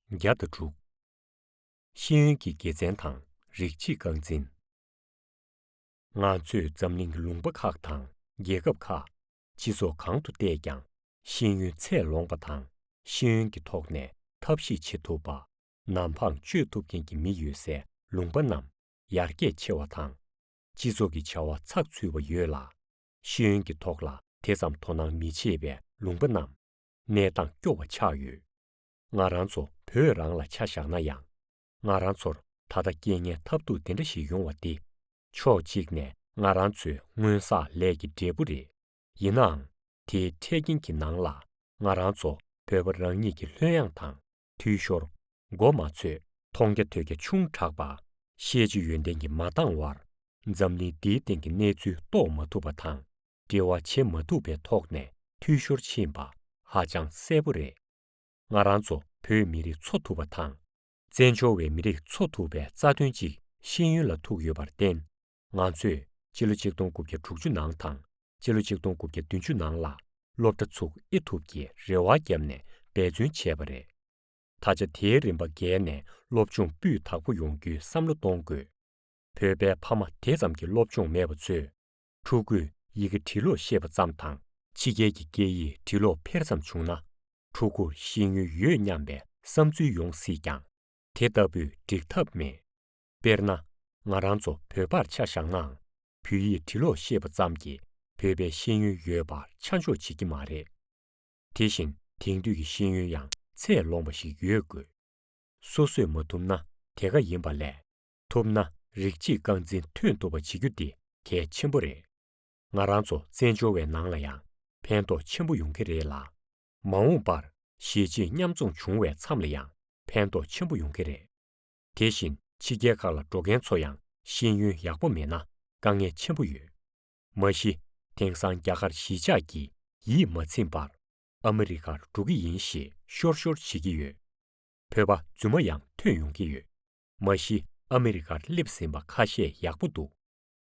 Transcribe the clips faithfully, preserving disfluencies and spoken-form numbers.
བརྒྱ་དང་དྲུག་ཤེས་ཡོན་གྱི་དགེ་མཚན་དང་རིགས་གཅིག་རྐང་འཛིན། ང་ཚོས་འཛམ་གླིང་གི་ལུང་པ་ཁག་དང་རྒྱལ་ཁབ་ཁག་སྤྱི་ཚོགས་གང་དུ་བལྟས་ཀྱང་ཤེས་ཡོན་ཚད་ལོངས་པ་དང་ཤེས་ཡོན་གྱི་ཐོག་ནས་ཐབས་ཤེས་བྱེད་ཐུབ་པ། ནམ་འཕང་གཅོད་ཐུབ་མཁན་གྱི་མི་ཡོད་སའི་ལུང་པ་རྣམས་ཡར་རྒྱས་ཆེ་བ་དང་། སྤྱི་ཚོགས་ཀྱི་བྱ་བ་ཚགས་ཚུད་པ་ཡོད་ལ། ཤེས་ཡོན་གྱི་ཐོག་ལ་དེ་ཙམ་དོ་སྣང་མི་བྱེད་པའི་ལུང་པ་རྣམས་གནས་སྟངས་སྐྱོ་བ་ཆགས་ཡོད། ང་རང་ཚོ་བོད་རང་ལ་ཆ་བཞག་ན་ཡང་། ང་རང་ཚོར་ད་ལྟ་རྐྱེན་ངན་ཐབས་སྡུག་དེ་འདྲ་ཞིག་ཡོང་བ་འདི། ཕྱོགས་གཅིག་ནས་ང་རང་ཚོའི་སྔོན་བསགས་ལས་ཀྱི་འབྲས་བུ་རེད། ཡིན་ནའང་། དེའི་འཕྲལ་རྐྱེན་གྱི་ནང་ལ། ང་རང་ཚོ་བོད་པ་རང་ཉིད་ཀྱི་ལྷོད་ཡངས་དང་། འཐུས་ཤོར། མགོ་མ་ཚོས། མཐོང་རྒྱ་ཐོས་རྒྱ་ཆུང་དྲགས་པ། ཤེས་བྱ་ཡོན་ཏན་གྱིས་མ་འདང་བར། འཛམ་གླིང་འདིའི་སྟེང་གི་གནས་ཚུལ་རྟོགས་མ་ཐུབ་པ་དང་། འབྲེལ་བ་བྱེད་མ་ཐུབ་པའི་ཐོག་ནས་འཐུས་ཤོར་ཕྱིན་པ་ཧ་ཅང་གསལ་པོ་རེད། ང་རང་ཚོ་བོད་མི་རིགས་འཚོ་ཐུབ་པ་དང་། བཙན་བྱོལ་བའི་མི་རིགས་འཚོ་ཐུབ་པའི་རྩ་དོན་གཅིག་ཤེས་ཡོན་ལ་ཐུག་ཡོད་པར་བརྟེན། ང་ཚོས་སྤྱི་ལོ་ཆིག་སྟོང་དགུ་བརྒྱ་དྲུག་ཅུ་ནང་དང་སྤྱི་ལོ་ཆིག་སྟོང་དགུ་བརྒྱ་བདུན་ཅུ་ནང་ལ་སློབ་གྲྭ་ཚུགས་ཨེ་ཐུབ་ཀྱི་རེ་བ་བརྒྱབ་ནས་འབད་བརྩོན་བྱས་པ་རེད། ད་ཆ་དེའི་རིམ་པ་བརྒལ་ནས་སློབ་སྦྱོང་སྤུས་དག་པོ་ཡོང་རྒྱུའི་བསམ་བློ་གཏོང་དགོས། བོད་པའི་ཕ་མ་དེ་ཙམ་གྱི་སློབ་སྦྱོང་མེད་པ་ཚོས། ཕྲུ་གུས་ཡི་གེ་འབྲི་ཀློག་ཤེས་པ་ཙམ་དང་ཕྱི་རྒྱལ་གྱི་སྐད་ཡིག་འབྲི་ཀློག་འཕེར་ཙམ་བྱུང་ན། ཕྲུ་གུར་ཤེས་ཡོན་ཡོད་སྙམ་པའི་བསམ་ཚུལ་ཡོང་སྲིད་ཀྱང་། དེ་ལྟ་བུས་འགྲིག་ཐབས་མེད། དཔེར་ན། ང་རང་ཚོ་བོད་པར་ཆ་བཞག་ནའང་། བོད་ཡིག་འབྲི་ཀློག་ཤེས་པ་ཙམ་གྱིས་བོད་པའི་ཤེས་ཡོན་ཡོད་པར་ཆ་འཇོག་བྱེད་ཀྱི་མ་རེད། དེ་བཞིན་དེང་དུས་ཀྱི་ཤེས་ཡོན་ཡང་ཚད་ལོངས་པ་ཞིག་ཡོད་དགོས། སོ་སོས་མ་ཐུབ་ན་དེ་ག་ཡིན་པ་ལས། ཐུབ་ན་རིགས་གཅིག་རྐང་འཛིན་ཐོན་ཐུབ་པ་བྱེད་རྒྱུ་འདི་གལ་ཆེན་པོ་རེད། ང་རང་ཚོ་བཙན་བྱོལ་བའི་ནང་ལ་ཡང་ཕན་ཐོགས་ཆེན་པོ་ཡོང་གི་རེད་ལ། མ་འོངས་པར་གཞིས་བྱེས་མཉམ་འཛོམས་བྱུང་བའི་མཚམས་ལ་ཡང་ཕན་ཐོགས་ཆེན་པོ་ཡོང་གི་རེད། དེ་བཞིན་ཕྱི་རྒྱལ་ཁག་ལ་འགྲོ་མཁན་ཚོ་ཡང་ཤེས་ཡོན་ཡག་པོ་མེད་ན་དཀའ་ངལ་ཆེན་པོ་ཡོད། མ་གཞི། དེང་སང་རྒྱ་གར་གཞིས་ཆགས་ཀྱིས་ཡིད་མ་ཚིམ་པར་ཨ་མི་རི་ཀར་འགྲོ་གི་ཡིན་ཞེས་ཤོར་ཤོར་བྱེད་ཀྱི་ཡོད། བོད་པ་རྫུན་མ་ཡང་ཐོན་ཡོང་གི་ཡོད། མ་གཞི་ཨ་མི་རི་ཀར་སླེབས་ཟིན་པ་ཁ་ཤས་ཡག་པོ་འདུག་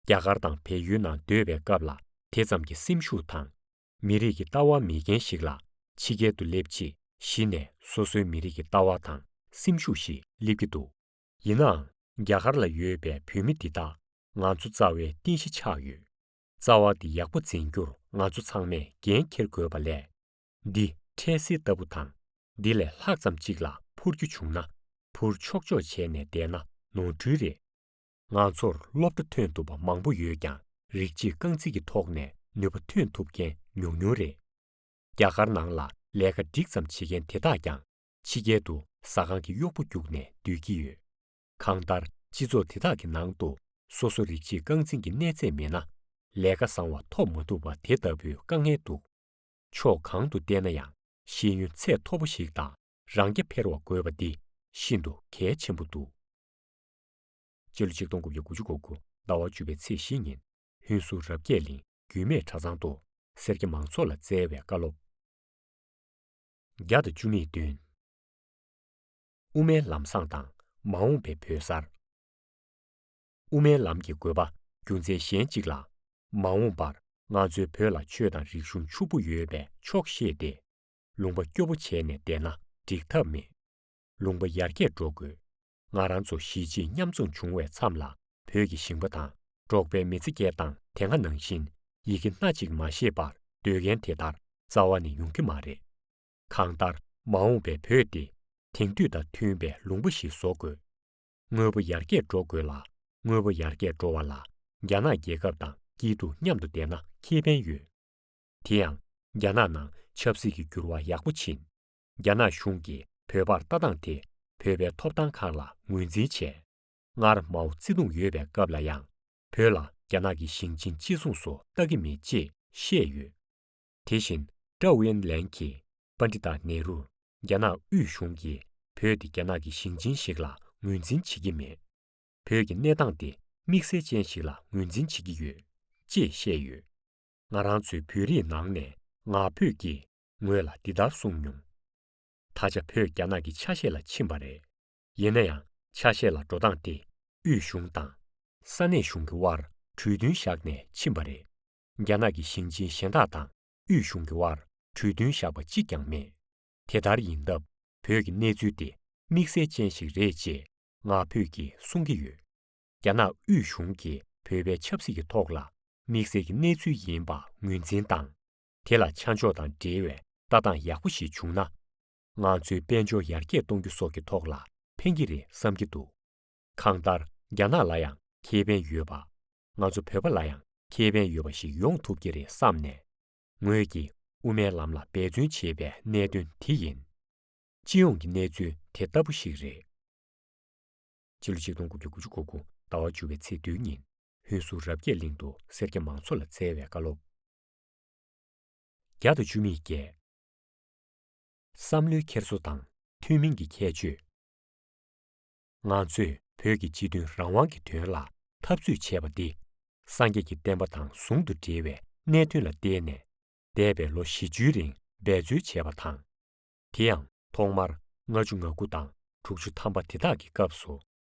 རྒྱ་གར་དང་བལ་ཡུལ་ནང་སྡོད་པའི་སྐབས་ལ་དེ་ཙམ་གྱི་སེམས་ཤུགས་དང་། མི་རིགས་ཀྱི་ལྟ་བ་མེད་མཁན་ཞིག་ལ་ཕྱི་རྒྱལ་དུ་སླེབས་རྗེས་གཞི་ནས་སོ་སོའི་མི་རིགས་ཀྱི་ལྟ་བ་དང་སེམས་ཤུགས་ཤིག་སླེབས་ཀྱི་འདུག་ཡིན་ནའང་། རྒྱ་གར་ལ་ཡོད་པའི་བོད་མི་འདི་དག་ང་ཚོ་རྩ་བའི་རྟེན་གཞི་ཆགས་ཡོད། རྩ་བ་འདི་ཡག་པོ་འཛིན་རྒྱུར་ང་ཚོ་ཚང་མས་འགན་འཁྱེར་དགོས་པ་ལས། འདི་འཕྲལ་སེལ་ལྟ་བུ་དང་། འདི་ལས་ལྷག་ཙམ་ཅིག་ལ་འཕུར་རྒྱུ་བྱུང་ན། འཕུར་ཆོག་ཆོག་བྱས་ནས་བསྡད་ན་ནོར་འཁྲུལ་རེད། ང་ཚོར་སློབ་གྲྭ་ཐོན་ཐུབ་པ་མང་པོ་ཡོད་ཀྱང་། རིགས་གཅིག་རྐང་འཛིན་གྱི་ཐོག་ནས་ནུས་པ་ཐོན་ཐུབ་མཁན་ཉུང་ཉུང་རེད། རྒྱ་གར་ནང་ལ་ལས་ཀ་འགྲིག་ཙམ་བྱེད་མཁན་དེ་དག་ཀྱང་། ཕྱི་རྒྱལ་དུ་ཟ་ཁང་གི་གཡོག་པོ་རྒྱུགས་ནས་སྡོད་ཀྱི་ཡོད། གང་ལྟར། སྤྱི་ཚོགས་དེ་དག་གི་ནང་དུ་སོ་སོ་རིགས་གཅིག་རྐང་འཛིན་གྱི་གནས་ཚད་མེད་ན། ལས་ཀ་བཟང་བ་ཐོབ་མ་ཐུབ་པ་དེ་ལྟ་བུའི་དཀའ་ངལ་འདུག་ཕྱོགས་གང་དུ་བལྟས་ན་ཡང་ཤེས་ཡོན་ཚད་མཐོ་པོ་ཞིག་དང་རང་རྐྱ་འཕེར་བ་དགོས་པ་འདི་ཤིན་ཏུ་གལ་ཆེན་པོ་འདུག་སྤྱི་ལོ་ཆིག་སྟོང་དགུ་བརྒྱ་དགུ་བཅུ་གོ་དགུ་ཟླ་བ་བཅུ་པའི་ཚེས་བཞི་ཉིན་ཧུན་སུར་རབ་རྒྱས་གླིང་རྒྱུད་སྨད་གྲྭ་ཚང་དུ་སེར་སྐྱ་མང་ཚོགས་ལ་བསྩལ་བའི་བཀའ་སློབ། བརྒྱ་དང་བཅུ་མེད་བདུན། དབུ་མའི་ལམ་བཟང་དང་མ་འོངས་པའི་བོད་གསར། དབུ་མའི་ལམ་གྱི་དགོས་པ་རྒྱུ་མཚན་གཞན་གཅིག་ལ། མ་འོངས་པར་ང་ཚོའི་བོད་ལ་ཆོས་དང་རིག་གཞུང་ཕྱུག་པོ་ཡོད་པའི་ཕྱོགས་ཤེས་ཏེ། ལུང་པ་སྐྱོ་པོ་བྱས་ནས་བསྡད་ན་འགྲིག་ཐབས་མེད། ལུང་པ་ཡར་རྒྱས་འགྲོ་དགོས། ང་རང་ཚོ་གཞིས་བྱེས་མཉམ་འཛོམས་བྱུང་བའི་མཚམས་ལ་བོད་ཀྱི་ཞིང་པ་དང་འབྲོག་པའི་མི་ཚེ་སྐྱེལ་སྟངས་དེ་སྔ་ནང་བཞིན་ཡི་གེ་སྣ་གཅིག་མ་ཤེས་པར་སྡོད་མཁན་དེ་ལྟར་རྩ་བ་ནས་ཡོང་གི་མ་རེད། གང་ལྟར་མ་འོངས་པའི་བོད་དེ་དེང་དུས་དང་མཐུན་པའི་ལུང་པ་ཞིག་བཟོ་དགོས། དངོས་པོ་ཡར་རྒྱས་འགྲོ་དགོས་ལ། དངོས་པོ་ཡར་རྒྱས་འགྲོ་བ་ལ་རྒྱ་ནག་རྒྱལ་ཁབ་དང་སྐྱིད་སྡུག་མཉམ་དུ་བསྡད་ན་ཁེ་ཕན་ཡོད། དེ་ཡང་རྒྱ་ནག་ནང་ཆབ་སྲིད་ཀྱི་འགྱུར་བ་ཡག་པོ་ཕྱིན། རྒྱ་ནག་གཞུང་གིས་བོད་པར་ལྟ་སྟངས་དེ་བོད་པའི་ཐོབ་ཐང་ཁག་ལ་ངོས་འཛིན་བྱས། སྔར་མའོ་ཙེ་ཏུང་ཡོད་པའི་སྐབས་ལ་ཡང་བོད་ལ་རྒྱ་ནག་གི་ཞིང་ཆེན་གཅིག་མཚུངས་སུ་ལྟ་གི་མེད་ཅེས་བཤད་ཡོད། དེ་བཞིན་ཀྲའོ་ཨེན་ལན་གྱིས་པཎྜི་ཏ་ནེ་རུར་རྒྱ་ནག་དབུས་གཞུང་གིས་བོད་དེ་རྒྱ་ནག་གི་ཞིང་ཆེན་ཞིག་ལ་ངོས་འཛིན་བྱེད་ཀྱི་མེད། བོད་ཀྱི་གནས་སྟངས་དེ་དམིགས་བསལ་ཅན་ཞིག་ལ་ངོས་འཛིན་བྱེད་ཀྱི་ཡོད་ཅེས་བཤད་ཡོད། ང་རང་ཚོའི་བོད་རིགས་ནང་ནས་ང་ཕོད་ཀྱིས་ངོས་ལ་འདི་ལྟར་གསུངས་མྱོང་། ད་ཆ་བོད་རྒྱ་ནག་གི་ཆ་ཤས་ལ་ཕྱིན་པ་རེད། ཡིན་ན་ཡང་ཆ་ཤས་ལ་འགྲོ་སྟངས་དེ་དབུས་གཞུང་དང་ས་གནས་གཞུང་གི་དབར་གྲོས་མཐུན་བཞག་ནས་ཕྱིན་པ་རེད། རྒྱ་ནག་གི་ཞིང་ཆེན་གཞན་དག་དང་དབུས་གཞུང་གི་དབར་གྲོས་མཐུན་བཞག་པ་གཅིག་ཀྱང་མེད། དེ་ལྟར་ཡིན་སྟབས་བོད་ཀྱི་གནས་ཚུལ་དེ་ དམིགས་བསལ་ཅན་ཞིག་རེད་ཅེས་ང་ཕོད་ཀྱིས་གསུང་གི་ཡོད། རྒྱ་ནག་དབུས་གཞུང་གིས་བོད་པའི་ཆབ་སྲིད་ཀྱི་ཐོག་ལ་དམིགས་བསལ་གྱི་གནས་ཚུལ་ཡིན་པ་ངོས་འཛིན་དང་། དེ་ལ་ཆ་འཇོག་དང་འབྲེལ་བའི་ལྟ་སྟངས་ཡག་པོ་ཞིག་བྱུང་ན། ང་ཚོའི་དཔལ་འབྱོར་ཡར་རྒྱས་གཏོང་རྒྱུ་སོགས་ཀྱི་ཐོག་ལ་ཕན་གྱི་རེད་བསམ་གྱི་འདུག། གང་ལྟར་རྒྱ་ནག་ལ་ཡང་ཁེ་ཕན་ཡོད་པ། ང་ཚོ་བོད་པ་ལ་ཡང་ཁེ་ཕན་ཡོད་པ་ཞིག་ཡོང་ཐུབ་ཀྱི་རེད་བསམ་ནས། ངོས་ཀྱིས་དབུ་མའི་ལམ་ལ་འབད་བརྩོན་བྱེད་པའི་གནད་དོན་དེ་ཡིན། སྤྱི་ཡོངས་ཀྱི་གནས་ཚུལ་དེ་ལྟ་བུ་ཞིག་རེད། ཕྱི་ལོ་ཆིག་སྟོང་དགུ་བརྒྱ་དགུ་བཅུ་གོ་དགུ་ཟླ་བ་བཅུ་པའི་ཚེས་བདུན་ཉིན་ཧུན་སུར་རབ་རྒྱས་གླིང་དུ་སེར་སྐྱ་མང་ཚོགས་ལ་སྩལ་བའི་བཀའ་སློབ། བརྒྱ་དང་བཅུ་མེད་བརྒྱད། བསམ་བློའི་འཁྱེར་སོ་དང་ཐུན་མིན་གྱི་ཁྱད་ཆོས། ང་ཚོས་བོད་ཀྱི་སྤྱི་དོན་རང་དབང་གི་དོན་ལ་འཐབ་རྩོད་བྱས་པ་འདི། སངས་རྒྱས་ཀྱི་བསྟན་པ་དང་ཟུང་དུ་འབྲེལ་བའི་གནད་དོན་ལ་བརྟེན་ནས་འདས་པའི་ལོ་བཞི་བཅུའི་རིང་འབད་རྩོལ་བྱས་པ་དང་། དེ་ཡང་ཐོག་མར་ལྔ་བཅུ་ང་དགུ་དང་དྲུག་ཅུ་ཐམ་པ་དེ་དག་གི་སྐབས་སུ།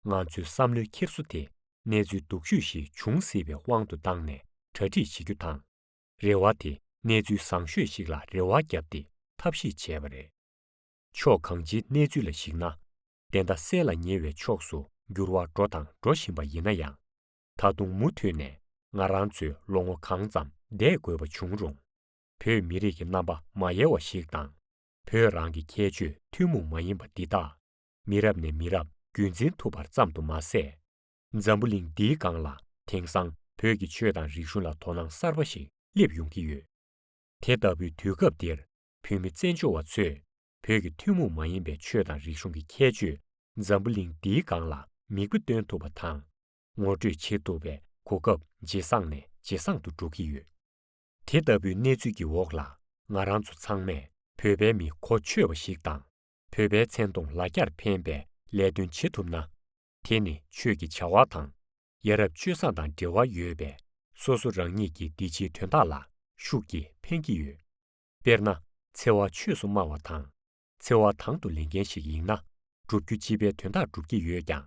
ང་ཚོའི་བསམ་བློའི་འཁྱེར་སོ་དེ་གནས་ཚུལ་སྡུག་ཤོས་ཤིག་འབྱུང་སྲིད་པའི་དབང་དུ་བཏང་ནས་གྲ་སྒྲིག་བྱེད་རྒྱུ་དང་། རེ་བ་དེ་གནས་ཚུལ་བཟང་ཤོས་ཤིག་ལ་རེ་བ་བརྒྱབ་སྟེ་ཐབས་ཤེས་བྱས་པ་རེད། ཕྱོགས་གང་ཅིའི་གནས་ཚུལ་ལ་གཞིགས་ན། བདེན་མཐའ་གསལ་ལ་ཉེ་བའི་ཕྱོགས་སུ་འགྱུར་བ་འགྲོ་དང་འགྲོ་བཞིན་པ་ཡིན་ན་ཡང་། ད་དུང་མུ་མཐུད་ནས་ང་རང་ཚོས་ལོ་ངོ་གང་ཙམ་བསྡད་དགོས་པ་བྱུང་རུང་། བོད་མི་རིགས་ཀྱི་རྣམ་པ་མ་ཡལ་བ་ཞིག་དང་། བོད་རང་གི་ཁྱད་ཆོས་ཐུན་མོང་མ་ཡིན་པ་འདི་དག་མི་རབས་ནས་མི་རབས་རྒྱུན་འཛིན་ཐུབ་པར་ཙམ་དུ་མ་ཟད། འཛམ་བུ་གླིང་འདིའི་སྒང་ལ་དེང་སང་བོད་ཀྱི་ཆོས་དང་རིག་གཞུང་ལ་དོ་སྣང་གསར་པ་ཞིག་སླེབས་ཡོང་གི་ཡོད། དེ་ལྟ་བུའི་དུས་སྐབས་འདིར་བོད་མི་བཙན་བྱོལ་བ་ཚོས་བོད་ཀྱི་ཐུན་མོང་མ་ཡིན་པའི་ཆོས་དང་རིག་གཞུང་གི་ཁྱད་ཆོས་འཛམ་བུ་གླིང་འདིའི་སྒང་ལ་མིག་དཔེ་སྟོན་ཐུབ་པ་དང་། ངོ་སྤྲོད་བྱེད་ཐུབ་པའི་གོ་སྐབས་ཇེ་བཟང་ནས་ཇེ་བཟང་དུ་འགྲོ་གི་ཡོད། དེ་ལྟ་བུའི་གནས་ཚུལ་གྱི་འོག་ལ་ང་རང་ཚོ་ཚང་མས་བོད་པའི་མི་གོ་ཆོད་པ་ཞིག་དང་། བོད་པའི་མཚན་མཐོང་ལ་རྒྱར་ཕན་པའི་ལས་དོན་བྱེད་ཐུབ་ན། དེ་ནི་ཆོས་ཀྱི་བྱ་བ་དང་། ཡ་རབས་སྤྱོད་བཟང་དང་འབྲེལ་བ་ཡོད་པའི་སོ་སོ་རང་ཉིད་ཀྱི་འདི་ཕྱིའི་དོན་དག་ལ་ཤུགས་ཀྱིས་ཕན་གྱི་ཡོད། དཔེར་ན། འཚེ་བ་ཆོས་སུ་སྨྲ་བ་དང་། འཚེ་བ་དང་དུ་ལེན་མཁན་ཞིག་ཡིན་ན། བསྒྲུབ་རྒྱུ་སྤྱི་པའི་དོན་དག་སྒྲུབ་ཀྱི་ཡོད་ཀྱང་།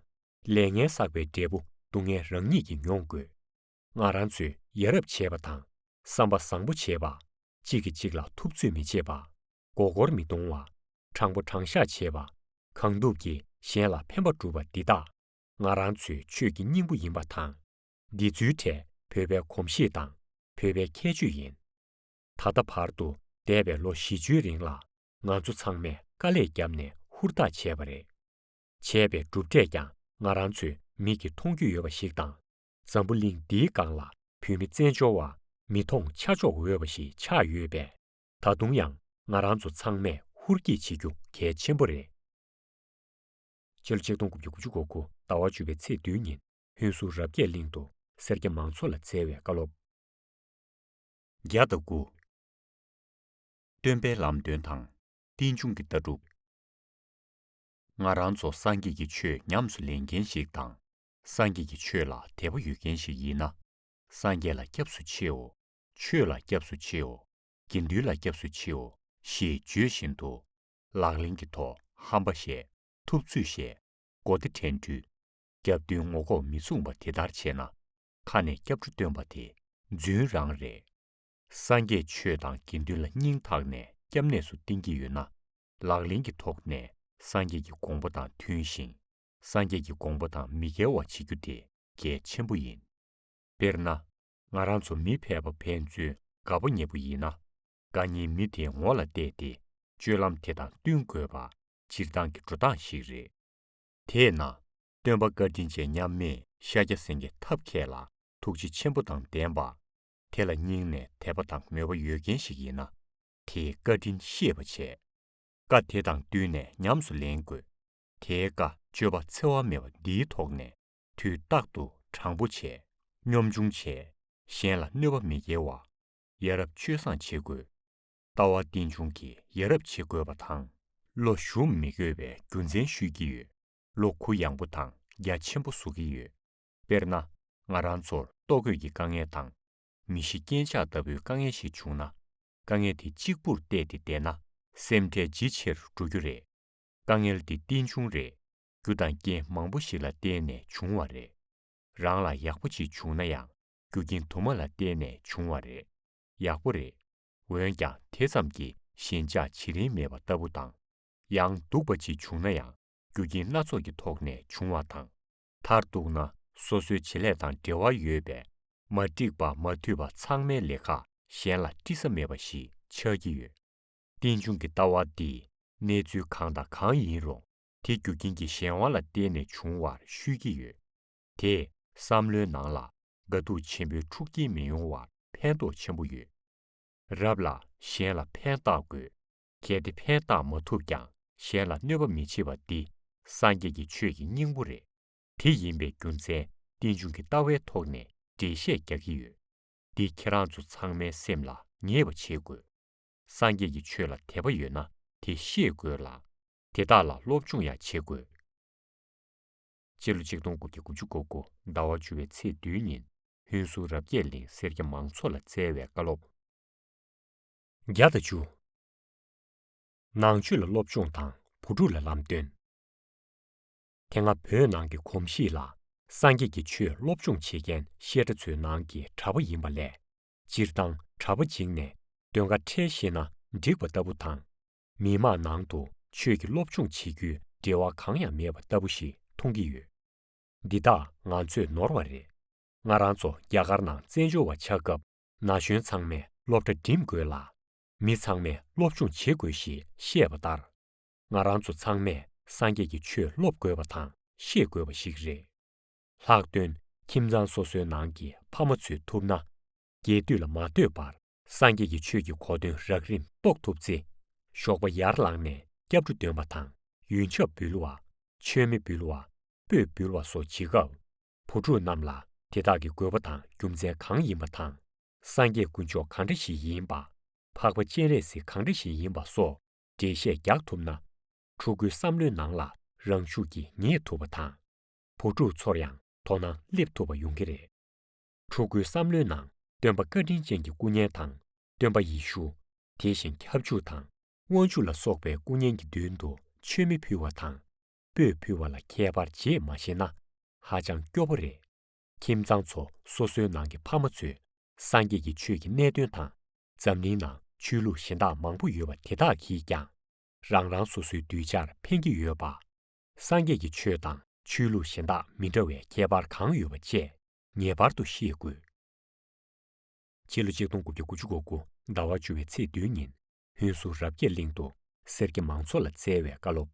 ལས་ངན་བསགས་པའི་འབྲས་བུ་སྡུག་བསྔལ་རང་ཉིད་ཀྱིས་མྱོང་དགོས། ང་རང་ཚོས་ཡ་རབས་བྱེད་པ་དང་། བསམ་པ་བཟང་པོ་བྱེད་པ། གཅིག་གིས་གཅིག་ལ་ཐུབ་ཚོད་མི་བྱེད་པ། མགོ་སྐོར་མི་གཏོང་བ། དྲང་པོ་དྲང་བཞག་བྱེད་པ། གང་ཐུབ་ཀྱིས་གཞན་ལ་ཕན་པ་སྒྲུབ་པ་འདི་དག་ང་རང་ཚོའི་ཆོས་ཀྱི་སྙིང་པོ་ཡིན་པ་དང་། འདི་ཚོའི་གྲས་བོད་པའི་གོམས་གཤིས་དང་བོད་པའི་ཁྱད་ཆོས་ཡིན། ད་ལྟ་བར་དུ་འདས་པའི་ལོ་བཞི་བཅུའི་རིང་ལ་ང་ཚོ་ཚང་མས་དཀའ་ལས་བརྒྱབ་ནས་ཧུར་ཐག་བྱས་པ་རེད། བྱས་པའི་གྲུབ་འབྲས་ཀྱང་ང་རང་ཚོའི་མིག་གིས་མཐོང་རྒྱུ་ཡོད་པ་ཞིག་དང་། འཛམ་བུ་གླིང་འདིའི་སྒང་ལ་བོད་མི་བཙན་བྱོལ་བ་མི་མཐོང་ཆ་འཇོག་འོས་པ་ཞིག་ཆགས་ཡོད་པས། ད་དུང་ཡང་ང་རང་ཚོ་ཚང་མས་ཧུར་སྐྱེད་བྱེད་རྒྱུ་གལ་ཆེན་པོ་རེད། ཕྱི་ལོ་ཆིག་སྟོང་དགུ་བརྒྱ་དགུ་བཅུ་གོ་དགུ་ཟླ་བ་བཅུ་པའི་ཚེས་བདུན་ཉིན་ཧུན་སུར་རབ་རྒྱས་གླིང་དུ་སེར་སྐྱ་མང་ཚོགས་ལ་སྩལ་བའི་བཀའ་སློབ། བརྒྱ་དང་དགུ། སྟོན་པའི་ལམ་སྟོན་དང་རྟིང་འབྱུང་གི་ལྟ་གྲུབ། ང་རང་ཚོ་སངས་རྒྱས་ཀྱི་ཆོས་ཉམས་སུ་ལེན་མཁན་ཞིག་དང་། སངས་རྒྱས་ཀྱི་ཆོས་ལ་དད་པ་ཡོད་མཁན་ཞིག་ཡིན་ན། སངས་རྒྱས་ལ་སྐྱབས་སུ་མཆིའོ། ཆོས་ལ་སྐྱབས་སུ་མཆིའོ། དགེ་འདུན་ལ་སྐྱབས་སུ་མཆིའོ་ཞེས་བརྗོད་བཞིན་དུ། ལག་ལེན་གྱི་ཐོག་ཧམ་པ་བཤད། ཐུབ་ཚོད་བཤད། མགོ་བདེ་དྲན་འཕྲུལ། རྒྱབ་མདུན་ངོ་ལྐོག་མི་མཚུངས་པ་དེ་ལྟར་བྱས་ན། ཁ་ནས་སྐྱབས་འགྲོ་སྟོན་པ་དེ་རྫུན་རང་རེད། སངས་རྒྱས་ཆོས་དང་དགེ་འདུན་ལ་སྙིང་ཐག་ནས་སྐྱབས་གནས་སུ་བསྟེན་གྱི་ཡོད་ན། ལག་ལེན་གྱི་ཐོག་ནས་སངས་རྒྱས་ཀྱི་དགོངས་པ་དང་མཐུན་ཞིང་། སངས་རྒྱས་ཀྱི་དགོངས་པ་དང་མི་འགལ་བ་བྱེད་རྒྱུ་དེ་གལ་ཆེན་པོ་ཡིན། དཔེར་ན། ང་རང་ཚོ་མི་ཕལ་པ་ཕན་ཚུན་དགའ་པོ་ཉེ་པོ་ཡིན་ན། དགའ་ཉེའི་མི་དེའི་ངོ་ལ་བལྟས་ཏེ་སྤྱོད་ལམ་དེ་དང་བསྟུན་དགོས་པ་སྤྱིར་བཏང་གི་འགྲོ་སྟངས་ཤིག་རེད། དེས་ན། སྟོན་པ་བཀའ་དྲིན་ཅན་མཉམ་མེད་ཤཱཀྱ་སེང་གེ་ཐབས་མཁས་ལ་ཐུགས་རྗེ་ཆེན་པོ་དང་ལྡན་པ། དེ་ལ་སྙིང་ནས་དད་པ་དང་མོས་པ་ཡོད་མཁན་ཞིག་ཡིན་ན། དེའི་བཀའ་དྲིན་ཤེས་པ་བྱས། བཀའ་དེ་དང་བསྟུན་ནས་ཉམས་སུ་ལེན་དགོས། དེའི་བཀའ་སྤྱོད་པ་འཚེ་བ་མེད་པ་འདིའི་ཐོག་ནས་དུས་རྟག་ཏུ་དྲང་པོ་བྱས། སྙོམས་ཆུང་བྱས། གཞན་ལ་གནོད་པ་མི་སྐྱེལ་བ། ཡ་རབས་སྤྱོད་བཟང་བྱེད་དགོས། ལྟ་བ་རྟིང་འབྱུང་གིས་ཡ་རབས་བྱེད་དགོས་པ་དང་། བློ་ཞུམ་མི་དགོས་པའི་རྒྱུ་མཚན་ཞུ་གི་ཡོད། བློ་གུ་ཡངས་པོ་དང་རྒྱ་ཆེན་པོ་བཟོ་གི་ཡོད། དཔེར་ན། ང་རང་ཚོར་ལྟོ་གོས་ཀྱི་དཀའ་ངལ་དང་། མི་ཤི་རྐྱེན་ཆག་ལྟ་བུའི་དཀའ་ངལ་ཞིག་བྱུང་ན། དཀའ་ངལ་དེ་གཅིག་པུར་གཏད་དེ་བསྡད་ན། སེམས་ཁྲལ་ཇེ་ཆེར་འགྲོ་རྒྱུ་རེད། དཀའ་ངལ་འདི་རྟིང་འབྱུང་རེད། རྒྱུ་དང་རྐྱེན་མང་པོ་ཞིག་ལ་བརྟེན་ནས་བྱུང་བ་རེད། རང་ལ་ཡག་པོ་ཅིག་བྱུང་ན་ཡང་། རྒྱུ་རྐྱེན་དུ་མ་ལ་བརྟེན་ནས་བྱུང་བ་རེད། ཡག་པོ་རེད། འོན་ཀྱང་དེ་ཙམ་གྱིས་ཞེན་ཆགས་བྱེད་རིན་མེད་པ་ལྟ་བུ་དང་། ཡང་སྡུག་པ་ཅིག་བྱུང་ན་ཡང་ རྒྱུ་རྐྱེན་སྣ་ཚོགས་ཀྱི་ཐོག་ནས་བྱུང་བ་དང་། མཐར་གཏུགས་ན་སོ་སོའི་བྱེད་ལས་དང་འབྲེལ་བ་ཡོད་པའི་མ་འགྲིག་པ་མ་འཐུས་པ་ཚང་མའི་ལས་ཀ་གཞན་ལ་འདྲི་ས་མེད་པ་ཞིག་ཆགས་ཀྱི་ཡོད། རྟེན་འབྱུང་གི་ལྟ་བ་འདིས་གནས་ཚུལ་གང་དང་གང་ཡིན་རུང་དེ་རྒྱུ་རྐྱེན་གྱི་གཞན་དབང་ལ་བརྟེན་ནས་བྱུང་བར་ཤོད་ཀྱི་ཡོད། དེས་བསམ་བློའི་ནང་ལ་དགའ་སྡུག་ཆེན་པོའི་འཁྲུག་རྐྱེན་མི་ཡོང་བར་ཕན་ཐོགས་ཆེན་པོ་ཡོད། རབ་ལ་གཞན་ལ་ཕན་བཏགས་དགོས། གལ་ཏེ་ཕན་བཏགས་མ་ཐུབ་ཀྱང་གཞན་ལ་གནོད་པ་མི་བྱེད་པ་འདི་སངས་རྒྱས་ཀྱི་ཆོས་ཀྱི་སྙིང་པོ་རེད། དེ་ཡིན་པའི་རྒྱུ་མཚན་རྟེན་འབྱུང་གི་ལྟ་བའི་ཐོག་ནས་འགྲེལ་བཤད་རྒྱག་གི་ཡོད། འདི་ཁྱེད་རང་ཚོ་ཚང་མའི་སེམས་ལ་ངེས་པ་བྱེད་དགོས། སངས་རྒྱས་ཀྱི་ཆོས་ལ་དད་པ་ཡོད་ན་དེ་ཤེས་དགོས་ལ། དེ་དག་ལ་སློབ་སྦྱོང་ཡང་བྱེད་དགོས། སྤྱི་ལོ་ཆིག་སྟོང་དགུ་བརྒྱ་དགུ་བཅུ་གོ་དགུ་ཟླ་བ་བཅུ་པའི་ཚེས་བདུན་ཉིན་ཧུན་སུར་རབ་རྒྱས་གླིང་སེར་སྐྱ་མང་ཚོགས་ལ་བསྩལ་བའི་བཀའ་སློབ། བརྒྱ་དང་བཅུ། ནང་ཆོས་ལ་སློབ་སྦྱོང་དང་བུ་ཕྲུག་ལ་ལམ་སྟོན། དེ་སྔ་བོད་ནང་གི་གོམས་གཤིས་ལ་སངས་རྒྱས་ཀྱི་ཆོས་སློབ་སྦྱོང་བྱེད་མཁན་བཤད་གྲྭ་ཚོའི་ནང་གི་གྲྭ་པ་ཡིན་པ་ལས། སྤྱིར་བཏང་གྲྭ་པ་བྱིངས་ནས་སྟོན་ཁ་ཁྲལ་ཤེས་ན་འགྲིག་པ་ལྟ་བུ་དང་། མི་དམངས་ནང་དུ་ཆོས་ཀྱི་སློབ་སྦྱོང་བྱེད་རྒྱུའི་འབྲེལ་བ་གང་ཡང་མེད་པ་ལྟ་བུ་ཞིག་མཐོང་གི་ཡོད། འདི་དག་ང་ཚོས་ནོར་བ་རེད། ང་རང་ཚོ་རྒྱ་གར་ནང་བཙན་བྱོལ་བ་ཆགས་སྐབས་ན་གཞོན་ཚང་མས་སློབ་གྲྭ་འགྲིམ་དགོས་ལ། མི་ཚང་མས་སློབ་སྦྱོང་བྱེད་དགོས་ཞེས་བཤད་པ་ལྟར། ང་རང་ཚོ་ཚང་མས་སངས་རྒྱས་ཀྱི་ཆོས་སློབ་དགོས་པ་དང་ཤེས་དགོས་པ་ཞིག་རེད། ལྷག་དོན་ཁྱིམ་ཚང་སོ་སོའི་ནང་གི་ཕ་མ་ཚོས་ཐུབ་ན། རྒྱས་བསྡུས་ལ་མ་ལྟོས་པར་སངས་རྒྱས་ཀྱི་ཆོས་ཀྱི་གོ་དོན་རགས་རིམ་རྟོགས་ཐུབ་ཚེ། ཞོགས་པ་ཡར་ལངས་ནས་སྐྱབས་འགྲོ་འདོན་པ་དང་ཡོན་ཆབ་འབུལ་བ། མཆོད་མེ་འབུལ་བ། སྤོས་འབུལ་བ་སོགས་བྱེད་སྐབས། བུ་ཕྲུག་རྣམས་ལ་དེ་དག་གི་དགོས་པ་དང་རྒྱུ་མཚན་གང་ཡིན་པ་དང་། སངས་རྒྱས་དཀོན་མཆོག་གང་འདྲ་ཞིག་ཡིན་པ། འཕགས་པ་སྤྱན་རས་གཟིགས་གང་འདྲ་ཞིག་ཡིན་པ་སོགས་འགྲེལ་བཤད་རྒྱག་ཐུབ་ན། ཕྲུ་གུའི་བསམ་བློའི་ནང་ལ་རང་ཤུགས་ཀྱིས་ངེས་ཐུབ་པ་དང་། བུ་ཕྲུག་ཚོར་ཡང་དོ་སྣང་སླེབས་ཐུབ་པ་ཡོང་གི་རེད། ཕྲུ་གུའི་བསམ་བློའི་ནང་སྟོན་པ་བཀའ་དྲིན་ཅན་གྱི་སྐུ་བརྙན་དང་། སྟོན་པ་ཡེ་ཤུ། དེ་བཞིན་ཁྱབ་འཇུག་དང་། དབང་ཕྱུག་ལ་སོགས་པའི་སྐུ་བརྙན་གྱི་མདུན་དུ་མཆོད་མེ་ཕུལ་བ་དང་། སྤོས་ཕུལ་བ་ལ་ཁྱད་པར་འབྱེད་མ་ཤེས་ན་ཧ་ཅང་སྐྱོ་པོ་རེད། ཁྱིམ་ཚང་ཚོ་སོ་སོའི་ནང་གི་ཕ་མ་ཚོས་སངས་རྒྱས་ཀྱི་ཆོས་ཀྱི་གནད་དོན་དང་། འཛམ་གླིང་ནང་ཆོས་ལུགས་གཞན་དག་མང་པོ་ཡོད་པ་དེ་དག་གིས་ཀྱང་རང་རང་སོ་སོའི་གདུལ་བྱར་ཕན་གྱི་ཡོད་པ། སངས་རྒྱས་ཀྱི་ཆོས་དང་ཆོས་ལུགས་གཞན་དག་མི་འདྲ་བའི་ཁྱད་པར་གང་ཡོད་པ་བཅས་ངེས་པར་དུ་ཤེས་དགོས། ཕྱི་ལོ་ཆིག་སྟོང་དགུ་བརྒྱ་དགུ་བཅུ་གོ་དགུ་ཟླ་བ་བཅུ་པའི་ཚེས་བདུན་ཉིན་ཧུན་སུར་རབ་རྒྱས་གླིང་དུ་སེར་སྐྱ་མང་ཚོགས་ལ་བསྩལ་བའི་བཀའ་སློབ།